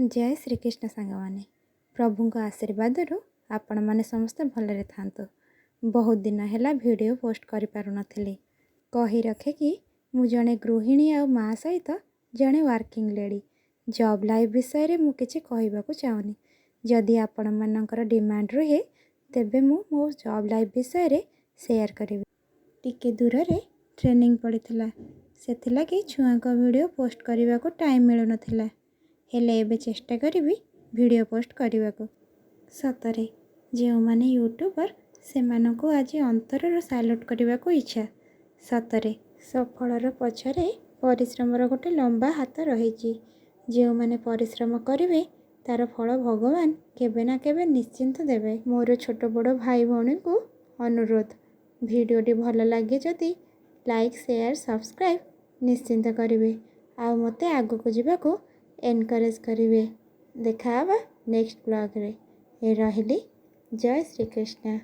ଜୟ ଶ୍ରୀକୃଷ୍ଣ ସାଙ୍ଗମାନେ। ପ୍ରଭୁଙ୍କ ଆଶୀର୍ବାଦରୁ ଆପଣମାନେ ସମସ୍ତେ ଭଲରେ ଥାଆନ୍ତୁ। ବହୁତ ଦିନ ହେଲା ଭିଡ଼ିଓ ପୋଷ୍ଟ କରିପାରୁନଥିଲି। କହି ରଖେ କି ମୁଁ ଜଣେ ଗୃହିଣୀ ଆଉ ମା' ସହିତ ଜଣେ ୱାର୍କିଂ ଲେଡ଼ି। ଜବ୍ ଲାଇଫ୍ ବିଷୟରେ ମୁଁ କିଛି କହିବାକୁ ଚାହୁଁନି। ଯଦି ଆପଣମାନଙ୍କର ଡିମାଣ୍ଡ ରୁହେ, ତେବେ ମୁଁ ମୋ ଜବ୍ ଲାଇଫ୍ ବିଷୟରେ ସେୟାର କରିବି। ଟିକେ ଦୂରରେ ଟ୍ରେନିଂ ପଡ଼ିଥିଲା, ସେଥିଲାଗି ଛୁଆଙ୍କ ଭିଡ଼ିଓ ପୋଷ୍ଟ କରିବାକୁ ଟାଇମ୍ ମିଳୁନଥିଲା। ହେଲେ ଏବେ ଚେଷ୍ଟା କରିବି ଭିଡ଼ିଓ ପୋଷ୍ଟ କରିବାକୁ। ସତରେ ଯେଉଁମାନେ ୟୁଟ୍ୟୁବର୍, ସେମାନଙ୍କୁ ଆଜି ଅନ୍ତରରୁ ସାଲ୍ୟୁଟ୍ କରିବାକୁ ଇଚ୍ଛା। ସତରେ ସଫଳର ପଛରେ ପରିଶ୍ରମର ଗୋଟେ ଲମ୍ବା ହାତ ରହିଛି। ଯେଉଁମାନେ ପରିଶ୍ରମ କରିବେ, ତାର ଫଳ ଭଗବାନ କେବେ ନା କେବେ ନିଶ୍ଚିନ୍ତ ଦେବେ। ମୋର ଛୋଟ ବଡ଼ ଭାଇ ଭଉଣୀଙ୍କୁ ଅନୁରୋଧ, ଭିଡ଼ିଓଟି ଭଲ ଲାଗେ ଯଦି ଲାଇକ୍, ସେୟାର, ସବସ୍କ୍ରାଇବ୍ ନିଶ୍ଚିନ୍ତ କରିବେ ଆଉ ମୋତେ ଆଗକୁ ଯିବାକୁ ଏନକରେଜ୍ କରିବେ। ଦେଖା ହେବା ନେକ୍ସଟ ବ୍ଲଗ୍ରେ। ରହିଲି, ଜୟ ଶ୍ରୀକୃଷ୍ଣ।